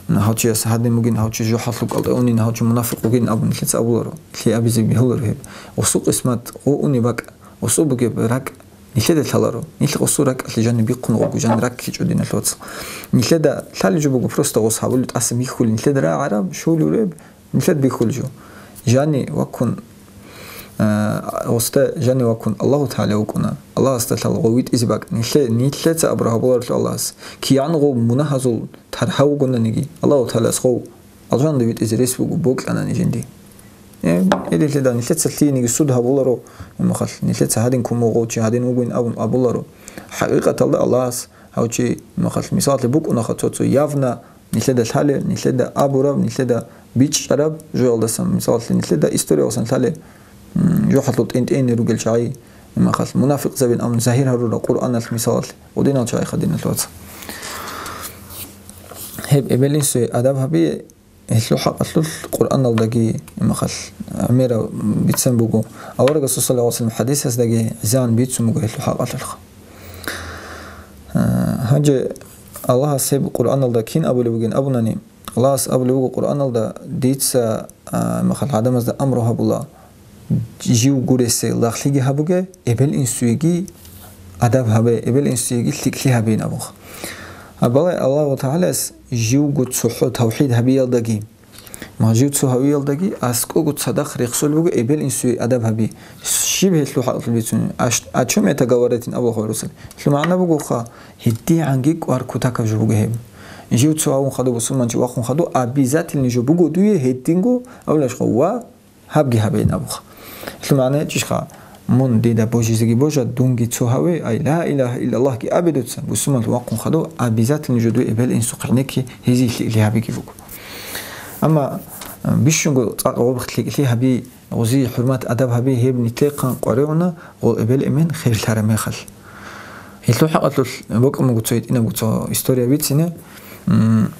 гьав чияс гьадин бугин, гьав чи жужахӀалъул кӀалтӀа унин, гьав чи мунафикъ вугин абун нилъеца абуларо, лъие абизе бегьуларо гьеб. Гъосул къисмат, гъо уни бакӀ, гъосул бугеб ракӀ нилъеда лъаларо. Нилъ гъосул ракӀалъе жаниб бихъун гъуго, жан ракӀ ккечӀо, диналъул вацал. Нилъеда лъалеб жо буго, просто гъос гьабулеб тӀаса бихьулеб, нилъеда рагӀараб, щолеб, нилъеда бихьулеб жо. Жани ваккун, а, гъосда жани ваккун Аллагьу ТагӀала вукӀуна. Аллагьасда лъала гъов витӀизе бакӀ. Нилъе-, нилъеца абура гьабуларелъул Аллагьас. КигӀан гъов мунагьазул таргьа вугонаниги, Аллагьу ТагӀалас гъов алжаналда витӀизе рес буго, бокьанани жинди. Э, гьелелъидал нилъеца лъиениги суд гьабуларо, имахал, нилъеца гьадин кумугъав чи гьадин вугин абун абуларо. ХӀакъикъаталда Аллагьас гьав чи, имахал, мисаллъи букӀунаха цо-цо явна нилъеда лъалел, нилъеда абураб, нилъеда бичӀчӀараб жоялдасан, мисаллъи, нилъеда историялдасан лъалел. м, жохӀалъул тӀинтӀине ругел чагӀи, имахал мунафикъзабин амун загьир гьарурал Къуръаналъ мисалалъ, гъудинал чагӀиха, диналъ вацал. Гьеб эбел-инсуе адаб гьабие, гьелъул хӀакъалъулъ Къуръаналдаги, имахал, гӀемераб бицен буго, аварагасул саллаллагьу гӀалайгьи вассалам хӀадисаздаги гӀезегӀан бицун буго гьелъул хӀакъалъулъха. А, гьанже Аллагьас гьеб Къуръаналда кин абулеб бугин абунани, Аллагьас абулеб буго Къуръаналда: «Дица, а, махал гӀадамазда амру гьабула, жив гуресе лагълъиги гьабуге, эбел-инсуеги адаб гьабе, эбел-инсуеги лъикӀлъи гьабеин», абун. Гьаб балай Аллагьу ТагӀалас живго цохӀо тавхӀид гьабиялдаги, ма жив цо гьавиялдаги аскӀого цадахъ рехсолеб буго эбел-инсуе адаб гьаби. Щиб гьелъул хӀакъалъулъ бицунеб? Аш-, о чём это говорит абула хварусал. Гьелъул магӀна бугоха, гьедигӀанги кӀвар кутакаб жо буго гьеб. Жив цо гьавун хадуб, бусурманчи вахъун хадуб, обязательный жо буго дуе гьединго, абулеб ва гьабги гьабейин абуха. Гьелъул магӀна гьечӀищха, мун дида божизеги божа, дунги цо гьаве, ай, ла илагьа иллаллагьги абе дуца, бусурманлъун вахъун хадуб, обязательный жо дуе эбел-инсухъ гӀенекке, гьезие лъикӀлъи гьабиги буго. Амма, а, бищунго цӀакъ гъоб лъикӀлъи гьаби, гъозие хӀурмат-адаб гьаби, гьеб нилъехъан къваригӀуна гъол эбел-эмен херлъараб мехалъ. Гьелъул хӀакъалъулъ бокьун буго цо гьитӀинабго цо история бицине. М,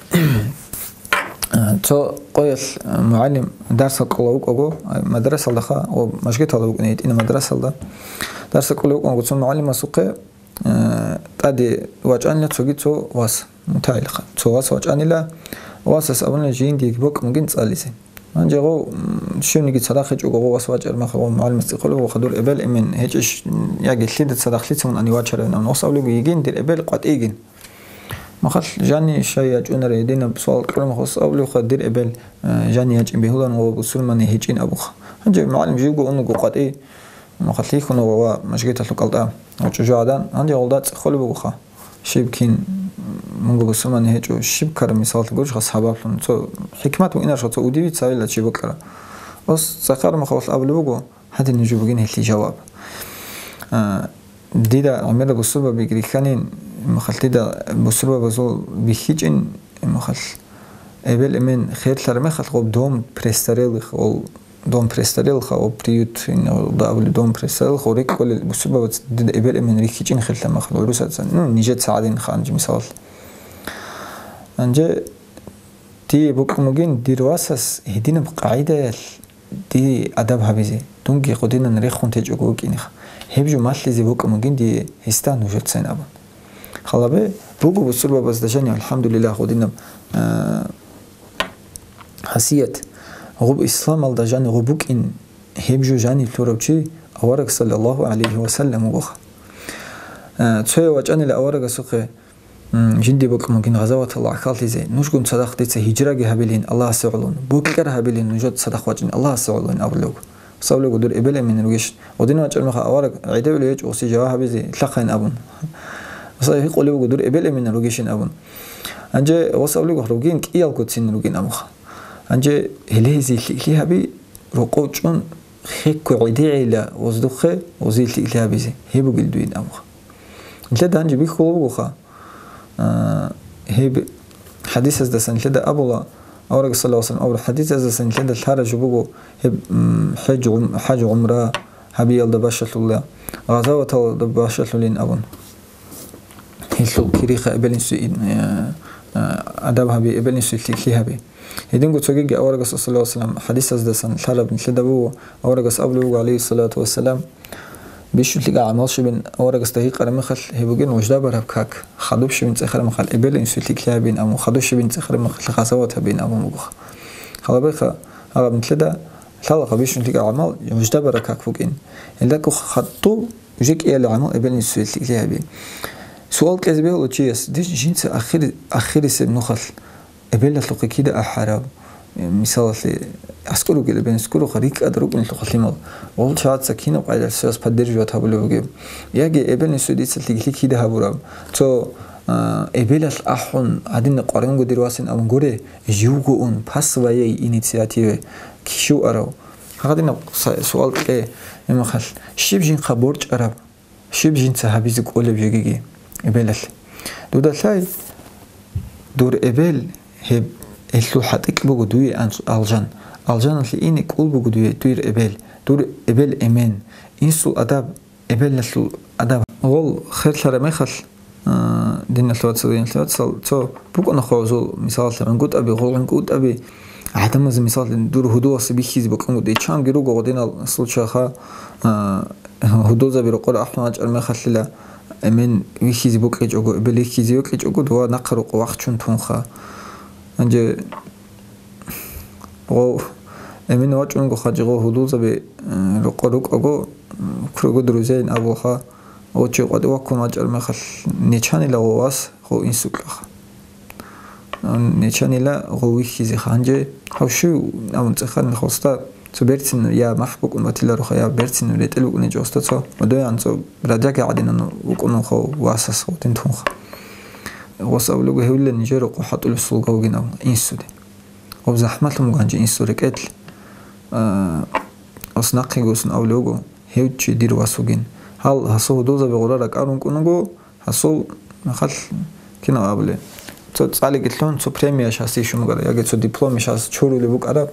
а, цо къоялъ, а, мугӀалим дарсал кьола вукӀаго, а, мадрасалдаха, о, мажгиталда вукӀине гьитӀина мадрасалда. Дарсал кьола вукӀаго цо мугӀалимасухъе, а, тӀаде вачӀанила цоги цо вас, мутагӀилха. Цо вас вачӀанила, васас абуна жиндиеги бокьун бугин цӀализе. Гьанже гъов, м, щивниги цадахъ гьечӀого гъов вас вачӀар махал, гъов мугӀалимас цӀикъулев вуха, дур эбел-эмен гьечӀищ, яги лъида цадахъ лъицамун ани вачарав ан вас абулего йигин, дир эбел къватӀигин. Махал жани щай ячӀунар гьединаб суал кьураб махал, вас абулевха, дир эбел, э, жани ячӀин бегьулан ва бусурмани гьечӀин абуха. Гьанже мугӀалим живго унуго къватӀи, махал лъихьун ва мажгиталъул кӀалтӀа ва чӀужугӀадан, гьанже гъолда цӀехолеб бугоха. Щиб кин, мунго бусурмани гьечӀо, щиб ккараб мисаллъи гурищха сабаблъун? Цо хӀикмат букӀинарищха, цо удивиться гьавила чи бокьарав. Ос цӀакъараб махалалъ абулеб буго, гьадин нуж бугин гьелъие жаваб. А, дида гӀемерал бусурбаби рихьанин, махал дида бусурбабазул бихьичӀин, махал эбел-эмен херлъараб мехалъ, гъоб дом престарелых, гъол дом престарелых, о, приют, ин, о, да, абули дом престарелых, о, рекӀкӀолел бусурбабац дида эбел-эмен рихьичӀин херлъа махал, гӀурусаца, ну, нижеца гӀадин ханжи мисалалъ. Гьанже дие букӀун бугин дир васас гьединаб къагӀидаялъ дие адаб гьабизе, дунги гъудинан рехун течӀого вукӀинеха. Гьеб жо малъизе букӀун бугин дие гьесда нужецайин абун. Халабе буго бусурбабазда жанив, алхӀамдулиллагь, гъудинаб, а, хасият, гъуб исламалда жани гъуб букӀин, гьеб жо жанив лъурав чи авараг саллаллагьу гӀалайгьи ва саллам вугоха. Э, цояв вачӀанила аварагасухъе, м, жинди бокьун бугин гъазаваталда гӀахьаллъизе, нужгун цадахъ дица гьижраги гьабилин Аллагьасе гӀоло, бокьар гьабилин нужеца цадахъ вачӀин Аллагьасе гӀоло абулев. Савлего дур эбел-эмен ругищ? Гъодин вачӀар меха авараг гӀедевли гьечӀо, уси жаваб гьабизе лъахъайин абун. Аса гьикъулев вуго дур эбел-эмен ругищин абун. Гьанже ва савлего ругин кӀиялго цин ругин абуха. Гьанже гьеле гьезие лъикӀлъи гьаби, рокъов чӀун хекко гӀедегӀейила воздухъе гъозие лъикӀлъи гьабизе, гьеб бугел дуин абуха. Нилъеда гьанже бихьула бугоха, а, гьеб хӀадисаздасан нилъеда абула, авараг саллаллагьу гӀалайгьи ва саллам абураб хӀадисаздасан нилъеда лъараб жо буго гьеб, м, хӀеж гӀум-, хӀаж-гӀумра гьабиялда бащалъула, гъазаваталда бащалъулин абун. Гьелъул кириха эбел-инсуе, э, э, адаб гьаби, эбел-инсуе лъикӀлъи гьаби. Гьединго цогиги аварагас, саллаллагьу гӀалайгьи ва саллам, хӀадисаздасан лъараб нилъеда буго, аварагас абулеб буго, гӀалайгьиссалату вассалам, бищун лъикӀаб гӀамал щибин аварагасда гьикъараб мехалъ, гьеб бугин нужда бараб как, хадуб щибин цӀехараб мехалъ, эбел-инсуе лъикӀлъи гьабин, амма хадуб щибин цӀехараб мехалъ, гъазават гьабин абун буго. Халабеха, гьаб нилъеда лъалаха бищун лъикӀаб гӀамал нужда бараб как букӀин. Гьелдаго хадуб уже кӀиялил гӀамал эбел-инсуе лъикӀлъи гьаби. Суал кьезе бегьула чияс, дир жинца ахир-, ахирисеб нухалъ эбелалъухъе кида ахӀараб? Э, мисалалъе, аскӀор ругел эбел-инсуе гуроха, рикӀкӀад рукӀунелъухъа лъимал. Гъол чагӀаца кинаб къайдалъ цояс поддерживать гьабулеб бугеб? Яги эбел-инсуе дица лъикӀлъи кида гьабураб? Цо, а, эбелалъ ахӀун, гьадинаб къваригӀунго дир васин абун гуре, живго ун, по своей инициативе, кищив арав? Гьадинаб са-, суал кье, имахал, щиб жинхъа борчӀараб? Щиб жинца гьабизе кӀолеб жегиги эбелалъе? Дуда лъай, дур эбел, гьеб, гьелъул хӀатӀикь буго дуе анцӀ-, алжан. Алжаналъе ине кӀул буго дуе, дур эбел. Дур эбел-эмен, инсул адаб, эбелалъул адаб. Гъол херлъараб мехалъ, а, диналъул вацал, диналъул вацал, цо букӀуна хъвазул, мисалалъе, гӀунгутӀаби, гъол гӀунгутӀаби гӀадамазе, мисалалъе, дур гьудуласе бихьизе букӀунгутӀи. Чанги руго гъодинал случайха, а, гьудулзаби рокъор ахӀун вачӀар мехалъила, эмен вихьизе букӀичӀого, эбел вихьизе вукӀичӀого, дова нахъа рокъо вахчун тунха. Гьанже гъов эмен вачӀунго хъанчӀи гъов гьудулзаби, э, рокъо рукӀаго, э, кругу друзейин абулха, гъов чи къватӀи ваккун вачӀар мехалъ нечанила гъов вас гъов инсукьаха. Э, нечанила гъов вихьизеха. Гьанже гьав щив абун цӀеханил холста цо берцин я махӀ букӀун батиларуха, я берцин ретӀел букӀунечӀоста цо. Мадуян цо радяги гӀадинан вукӀунун хъов васас гъутин тунха. Гъос абулего гьевлла нижер рокъо хӀатӀулев сулгавгин абун инсуде. Гъоб захӀмалъун буго гьанже инсул рекӀелъ, а, ос нахъе госун абулев вуго, гьев чи дир вас вугин. Гьал гьасул гьудулзаби гъура ракӀарун кӀун вуго, гьасул мехалъ кинав абулеб? Цо цӀалиги лъун, цо премия щас ишун бугара, яги цо диплом щас чурулеб букӀараб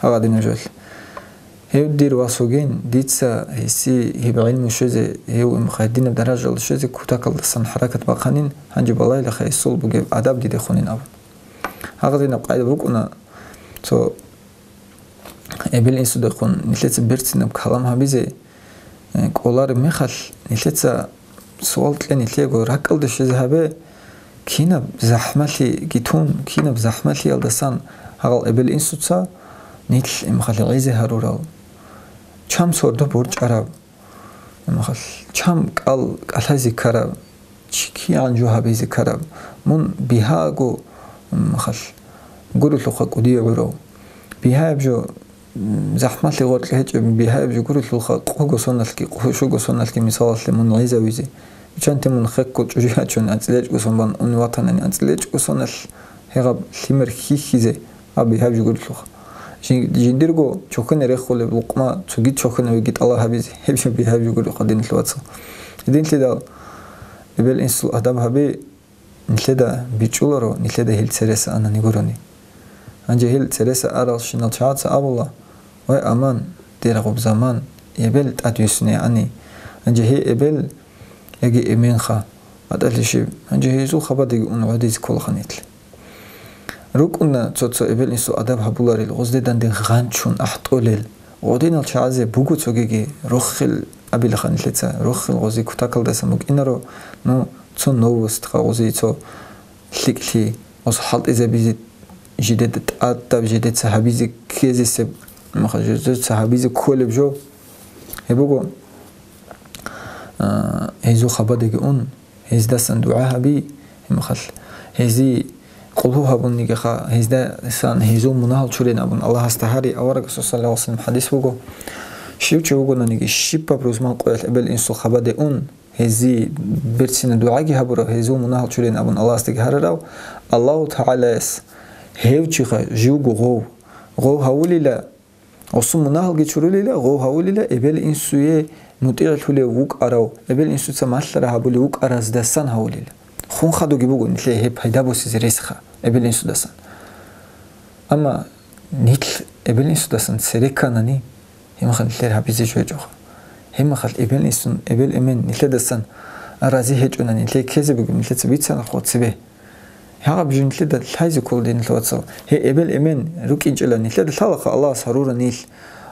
гьагъадинаб жоялъ. Гьев дир вас вугин, дица гьесие гьеб гӀилму щвезе, гьев гьадинаб даражалда щвезе кутакалдасан хӀаракат бахъанин, гьанже балайилаха гьесул бугеб адаб дидехунин абун. Гьагъадинаб къайда букӀуна, цо эбел-инсудехун нилъеца берцинаб калам гьабизе, э, кӀолареб мехалъ, нилъеца суал кье нилъего ракӀалде щвезе гьабе, кинаб захӀмалъиги тун, кинаб захӀмалъиялдасан гьагъал эбел-инсуца нилъ имхалъи гӀезе гьарурал, чам сордо борчӀараб, Амма хал-, чам кӀал кӀалъазе ккараб, чи кигӀан жо гьабизе ккараб, мун бигьаго, амма хал-, гурелъулха кӀудияв гӀурав. Бигьаяб жо, м, захӀмалъи гъоркье гьечӀеб, бигьаяб жо гурелъулха къого соналъги, къо-, щуго соналъги мисалалъе мун гӀезавизе. Ичанте мун хекко чӀужу ячун анцӀила чӀуго сон бан ун ватанани анцӀила чӀуго соналъ гьегъаб лъимер хьихьизе. Гьаб бигьаб жо гурелъулха. Жин-, жиндирго чохьине рехулеб лукъма цоги чохьинавеги тӀалаб гьабизе, гьеб жо бигьаб жо гурелъулха, диналъул вацал. Гьединлъидал эбел-инсул адаб гьаби нилъеда бичӀчӀуларо, нилъеда гьел цереса анани гурони. Гьанже гьел цереса аралщинал чагӀаца абула: «Вай, аман, дир гъуб заман, эбел тӀадвуссине ани». Гьанже гьей эбел яги эменха, батӀалъи щиб, гьанже гьезул хабадеги ун гӀодизе кколаха нилъ. РукӀуна цо-цо эбел-инсул адаб гьабуларел, гъозде данде гъанчун ахӀтӀолел. Гъодинал чагӀазе буго цогиги, рохел абилаха нилъеца, рохел гъози кутакалдасан букӀинаро, ну, цо новость гъози, цо лъикӀлъи, гъоз хӀалтӀизабизе, жидеда тӀадаб жидеца гьабизе ккезесеб, маха, жидеца гьабизе кколеб жо. Гьеб буго, а, гьезул хабадеги ун, гьездасан дугӀа гьаби, гьебмехалъ, гьезие къулгьу гьабунигиха, гьездасан гьезул мунагьал чурин абун Аллагьасда гьари. Аварагасул саллаллагьу гӀалайгьи вассаллам хӀадис буго: щив чи вугонаниги, щибаб рузман къоялъ эбел-инсул хабаде ун, гьезие берцина дугӀаги гьабурав, гьезул мунагьал чурин абун Аллагьасдаги гьарарав, Аллагьу ТагӀалаяс гьев чиха живго гъов, гъов гьавулила, Гъосул мунагьалги чурулила, гъов гьавулила, эбел-инсуе мутӀигӀлъулев вукӀарав, эбел-инсуца малъара гьабулев вукӀараздасан гьавулила. Хун хадуги буго нилъее гьеб пайда босизе ресха эбел-инсудасан. Амма нилъ эбел-инсудасан цере кканани, гьебмехалъ нилъер гьабизе жо гьечӀоха. Гьебмехалъ эбел-инсун, эбел-эмен нилъедасан рази гьечӀони, нилъее ккезе бугеб нилъеца бицана хъо цебе. Гьагъаб жо нилъеда лъайзе ккола, диналъул вацал. Гьей эбел-эмен рукӀинчӀила нилъеда лъалаха Аллагьас гьарура нилъ,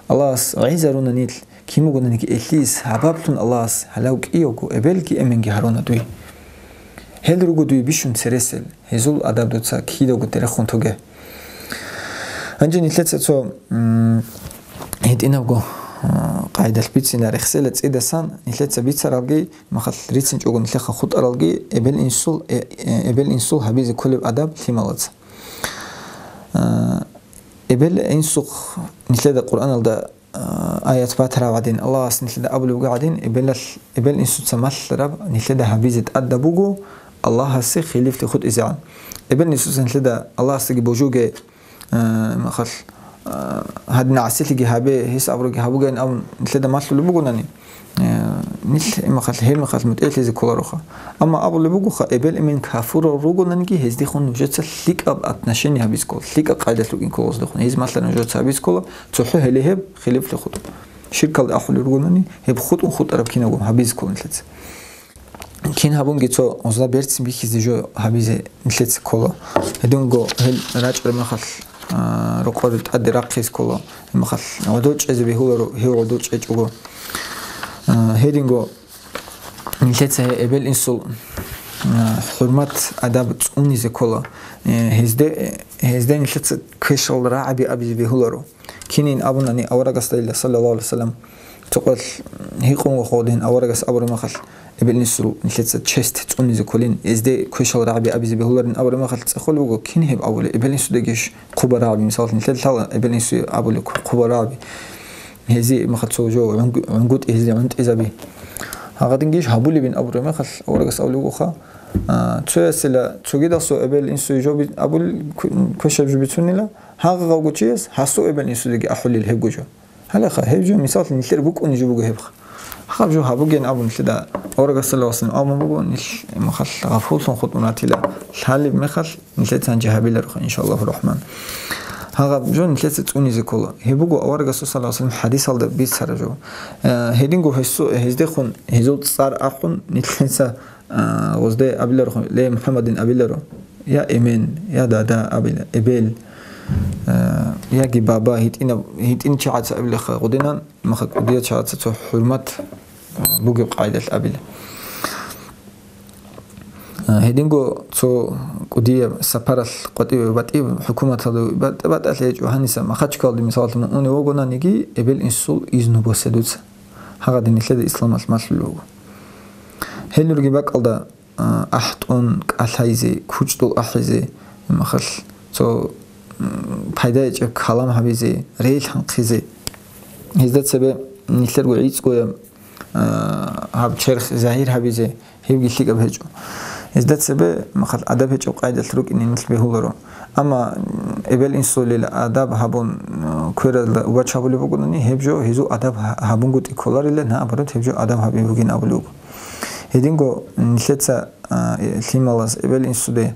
Аллагьас гӀезаруна нилъ, кин бугонаниги элъие сабаблъун Аллагьас гьалав кӀиявго эбелги эменги гьаруна дуе. Гьел руго дуе бищун цересел, гьезул адаб дуца кидаго терехун тоге. Гьанже нилъеца цо, м, гьитӀинабго, а, къайдалъ бицина рехсела цӀидасан, нилъеца бицаралги, махал рицинчӀого нилъеха хутӀаралги, эбел-инсул, э, э, эбел-инсул гьабизе кколеб адаб лъималаца. А, эбел-инсухъ нилъеда Къуръаналда, а, аят батарав гӀадин, Аллагьас нилъеда абулеб буго гӀадин, эбелалъ-, эбел-инсуца малъараб нилъеда гьабизе тӀадаб буго Аллагьасе хилифлъи хутӀизегӀан. Эбел-инсуца нилъеда Аллагьасдаги божуге, э, махал, э, гьадин гӀасилъиги гьабе, гьес абураги гьабугейин абун нилъеда малъулеб бугонани, э, нилъ, э, махал, гьеб махал мутӀигӀлъизе кколароха. Амма абулеб бугоха, эбел-эмен кафурал ругонаниги, гьездехун нужеца лъикӀаб отношение гьабиз ккола, лъикӀаб къайдалъ рукӀин ккола гьездехун. Гьез малъана нужеца гьабиз ккола, цохӀо гьеле гьеб хилифлъи хутӀа. Ширкалда ахӀулел ругонани, гьеб хутӀун хутӀараб кинабго гьабизе ккола нилъеца. Кин гьабунги цо гъозда берцин бихьизе жо гьабизе нилъеца ккола. Гьединго гьел рачӀараб мехалъ, а, рокъор тӀаде рахъизе ккола, гьеб мехалъ гӀодов чӀезе бегьуларо, гьев гӀодов чӀечӀого. А, гьединго нилъеца гьей эбел-инсул, а, хӀурмат-адаб цӀунизе ккола. Э, гьезде, гьезде нилъеца квешал рагӀаби абизе бегьуларо. Кинин абунани аварагасда, саллаллагьу гӀалайгьи вассалам, цо къвел гьикъун вахъугъадин аварагас абураб мехалъ, эбел-инсул нилъеца честь цӀунизе кколин, гьезде квешал рагӀаби абизе бегьуларин абураб мехалъ цӀехолеб буго, кин гьеб абулеб, эбел-инсудегищ хъуба рагӀаби, мисалалъ, нилъеда лъала эбел-инсуе абулеб хъуба рагӀаби. Гьезие мехалъ цо жо гӀунгу-, гӀунгутӀи гьезие гӀунтӀизаби. Гьагъадингищ гьабулебин абураб мехалъ, аварагас абулеб бугоха, а, цоясила цогидасул эбел-инсуе жо би-, абул-, квешаб жо бицунила, гьагъагъавго чияс гьасул эбел-инсудеги ахӀулел гьебго жо. Гьалеха, гьеб жо, мисаллъи, нилъер букӀунеб жо буго гьебха. Гьаб жо гьабугеян абун нилъеда аварагас саллаллагьу гӀалайгьи вассалам абун буго, нилъ мехалъ гъафуллъун хутӀун ратила, лъалеб мехалъ нилъецан жо гьабилароха, иншаллагьу рахман. Гьаб жо нилъеца цӀунизе ккола. Гьеб буго аварагасул саллаллагьу гӀалайгьи вассалам хӀадисалда бицараб жо. Э, гьединго гьесу-, гьездехун гьезул цӀар ахъун нилъеца, а, гъозде абиларо, ле МухӀаммадин абиларо, я эмен, я дада абила, эбел, а, яги баба, гьитӀинаб-, гьитӀин чагӀаца абилаха гъудинан, маха кӀудиял чагӀаца цо хӀурмат, а, бугеб къайдалъ абила. А, гьединго цо кӀудияб сапаралъ къватӀиве батӀи, хӀукуматалда батӀа-, батӀалъи гьечӀо гьаниса, Махачкалалде, мисалалъе, мун унев вугонаниги, эбел-инсул изну босе дуца. Гьагъадин нилъеда исламалъ малъулеб буго. Гьел ругеб бакӀалда, а, ахӀтӀун кӀалъайзе, кучӀдул ахӀизе, махалъ цо, м, пайда гьечӀеб калам гьабизе, рел хӀанхъизе. Гьезда цебе нилъерго гӀицӀгояб, а, гьаб черх загьир гьабизе, гьебги лъикӀаб гьечӀо. Гьезда цебе махалъ адаб гьечӀеб къайдалъ рукӀине нилъ бегьуларо. Амма, м, эбел-инсулил адаб гьабун, м, квералда убач гьабулеб бугони, гьеб жо гьезул адаб гьа-, гьабунгутӀи кколарила, наоборот, гьеб жо адаб гьаби бугин абулеб буго. Гьединго нилъеца, а, э, лъималаз эбел-инсуде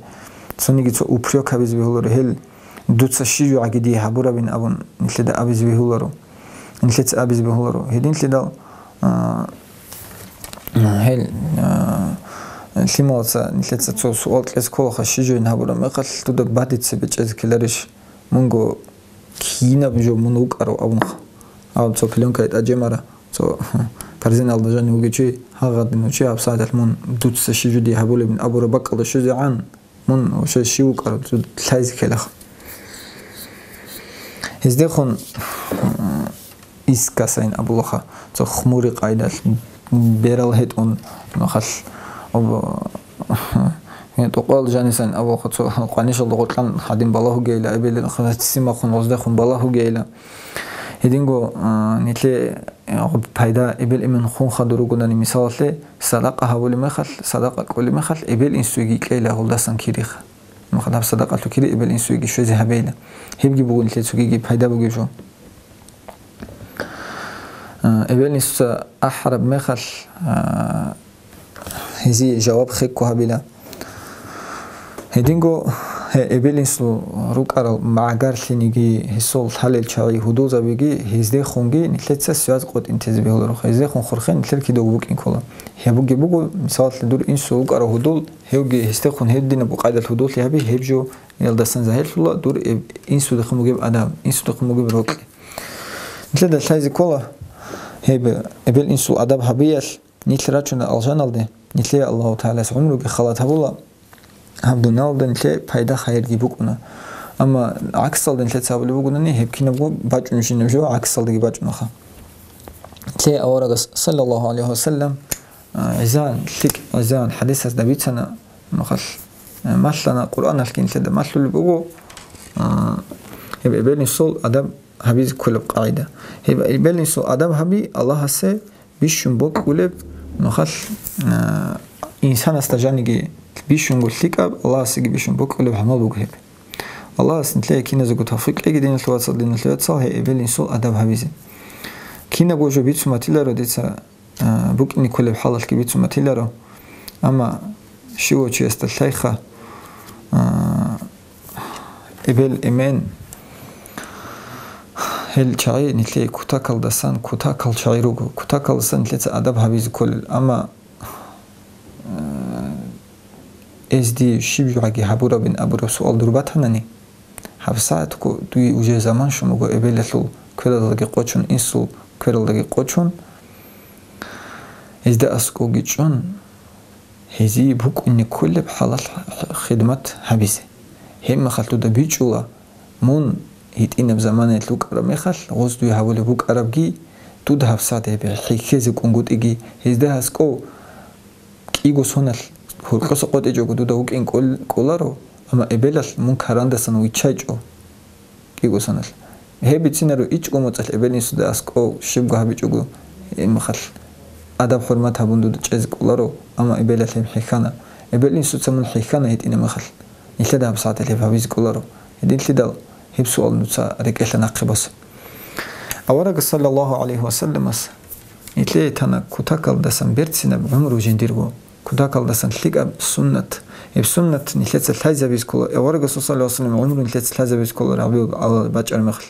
цониги цо упрек гьабизе бегьуларо, гьел дуца щиб жо гӀаги дие гьабурабин абун нилъеда абизе бегьуларо. Нилъеца абизе бегьуларо. Гьединлъидал, а, гьел, а, лъималаца нилъеца цо суал кьезе кколаха, щиб жойин гьабураб мехалъ дуда бадица бечӀезе ккеларищ, мунго кинаб жо мун вукӀарав абунха. Аб цо пленкаялда тӀад жемара, цо корзиналда жанив вугев чи, гьагъадин вугев чи, гьабсагӀаталъ мун дуца щиб жо дие гьабулебин абураб бакӀалда щвезегӀан, мун вообще щив вукӀарав, цо лъазе ккелаха. Гьездехун, м, искасайн абулаха, цо хмури къайдалъ, берал гьетӀун, махалъ, об-, тӀокъал жанисайн абулаха, цо къванишалда гъоркьан гьадин балагьугейила, эбелин хасимахун гъоздехун балагьугейила. Гьединго, а, нилъе, а, пайда эбел-эмен хун хадур ругонани, мисалалъе, садакъа гьабулеб мехалъ, садакъа кӀолеб мехалъ, эбел-инсуеги кьейила гъолдасан кириха. Махалаб садакъалъул кири эбел-инсуеги щвезе гьабейила. Гьебги буго нилъе цогиги пайда бугеб жо. А, эбел-инсуца ахӀараб мехалъ, а, гьезие жаваб хекко гьабила. Гьединго, гье, эбел-инсул рукӀарал магарлъиниги, гьесул лъалел чагӀи гьудулзабиги, гьездехунги нилъеца связь къотӀин тезе бегьуларо. Гьездехун хурхен нилъер кидаго букӀин ккола. Гьеб бугеб буго, мисалалъе, дур инсул вукӀарав гьудул, гьевги гьесдехун гьединаб къайдалъ гьудуллъи гьаби, гьеб жо ялдасан загьирлъула дур эб-, инсудехун бугеб адаб, инсудехун бугеб рокьи. Нилъеда лъайзе ккола, гьеб эбел-инсул адаб гьабиялъ, нилъ рачуна алжаналде, нилъее Аллагьу ТагӀалас гӀумруги халат гьабула, гьаб дуниялалда нилъее пайда-хайирги букӀуна. Амма гӀаксалда нилъеца гьабулеб бугонани, гьеб кинабго бачӀунебщинаб жо гӀаксалдаги бачӀунаха. Нилъее аварагас, саллаллагьу гӀалайгьи вассалам, а, гӀезегӀан, лъикӀ гӀезегӀан хӀадисазда бицана, махалъ, а, малъана, Къуръаналъги нилъеда малъулеб буго, а, гьеб эбел-инсул адаб гьабизе кколеб къагӀида. Гьеб эбел-инсул адаб гьаби Аллагьасе бищун бокьулеб, махалъ, а, инсанасда жаниги бищунго лъикӀаб, Аллагьасеги бищун бокьулеб гӀамал буго гьеб. Аллагьас нилъее киназего тавфикъ кьеги, диналъул вацал, диналъул яцал, гьей эбел-инсул адаб гьабизе. Кинабго жо бицун батиларо дица, а, букӀине кколеб хӀалалъги бицун батиларо. Амма щивав чиясда лъайха, а, эбел-эмен, Ил чагӀи нилъее кутакалдасан, кутакал чагӀи руго, кутакалдасан нилъеца адаб гьабизе кколел, амма, э, эзди щиб жугьаги гьабурабин абураб суал дур батанани, гьабсагӀатго дуе уже заман щун буго эбелалъул квералдаги къочун, инсул квералдаги къочун, гьезда аскӀовги чӀун, гьезие букӀине кколеб хӀалал хидмат гьабизе. Гьеб мехалъ дуда бичӀчӀула, мун гьитӀинаб заманаялъ вукӀараб мехалъ, гъоз дуе гьабулеб букӀарабги, дуда гьабсагӀат гьеб хӀехьезе кӀунгутӀиги, гьезда аскӀов кӀиго соналъ гьоркьоса къотӀичӀого дуда вукӀин кӀол-, кӀоларо, амма эбелалъ мун карандасан виччайчӀо кӀиго соналъ. Гьеб бицинаро ичӀго моцӀалъ эбел-инсуда аскӀов щибго гьабичӀого, гьеб мехалъ адаб-хӀурмат гьабун дуда чӀезе кӀоларо, амма эбелалъ гьеб хӀехьана. Эбел-инсуца мун хӀехьана гьитӀинаб мехалъ, нилъеда гьабсагӀаталъ гьеб гьабизе кӀоларо. Гьединлъидал гьеб суал нуца рекӀелъа нахъе босун. Аварагас саллаллагьу гӀалайгьи ва салламас нилъее тана кутакалдасан берцинаб гӀумру жиндирго, кутакалдасан лъикӀаб суннат. Гьеб суннат нилъеца лъазабиз ккола, аварагасул саллаллагьу гӀалайгьи ва саллам гӀумру нилъеца лъазабиз ккола рагӀбияб бачӀараб мехалъ.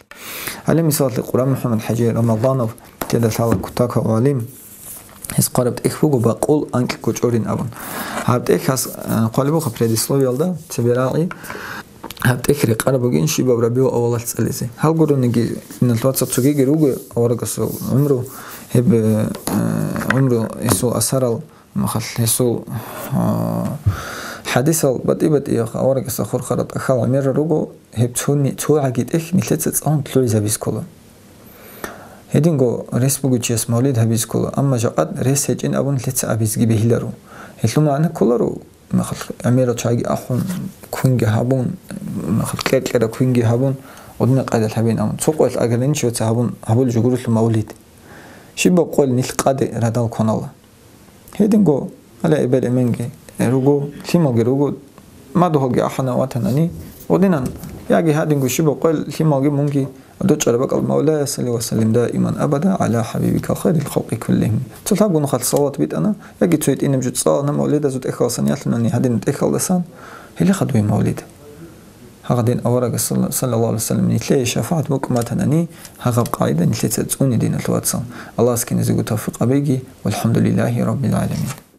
Гьале мисалалъе Къуран МухӀаммад ХӀажи Рамазанов, теда лъала кутакав гӀалим, гьес хъвараб тӀехь буго бакъул анкьго чӀорин абун. Гьаб тӀехь гьас, э, хъвалеб буха предисловиялда, цебе рагӀи, гьаб тӀехь рекъараб бугин щибаб рабиул авалалъ цӀализе. Гьал гурониги, диналъул вацал, цогиги руго аварагасул гӀумру, гьеб, э, гӀумру гьесул асарал, махал гьесул, э, хӀадисал батӀи-батӀияб аварагасда хурхарал тӀахьал гӀемерал руго, гьеб цони-, цо гӀаги тӀехь нилъеца цӀалун лъугӀизабиз ккола. Гьединго рес бугев чияс мавлид гьабизе ккола, амма жакъа рес гьечӀин абун лъеца абизеги бегьиларо. Гьелъул магӀна кколаро, махал гӀемерал чагӀиги ахӀун, квинги гьабун, махал кьер-кьера квинги гьабун, гъудина къайдалъ гьабин абун. Цо къоялъ ограничиваться гьабун, гьабулеб жо гурелъул мавлид. Щибаб къоялъ нилъ къаде радал кванала. Гьединго, гьале эбел-эменги руго, лъималги руго, мадугьалги ахӀана ватанани, гъудинан, яги гьадинго щибаб къоялъ лъималги мунги дочӀараб бакӀал: «Мавлая, салли ва саллим даиман абада гӀала хӀабибика хайрил халкъи куллихим». Цо лъабго нухалъ салават битӀана, яги цо гьитӀинаб жо цӀалана мавлидазул тӀехьалдасан, ялъунани гьадинаб тӀехьалдасан, гьелеха дуе мавлид. Гьагъадин аварагас салла-, саллаллагьу гӀалайгьи ва саллам нилъее шафагӀат букӀун батанани, гьагъаб къагӀида нилъеца цӀуне, диналъул вацал. Аллагьас киназего тавфикъ гьабеги, валхӀамдулиллагьи раббил гӀаламин.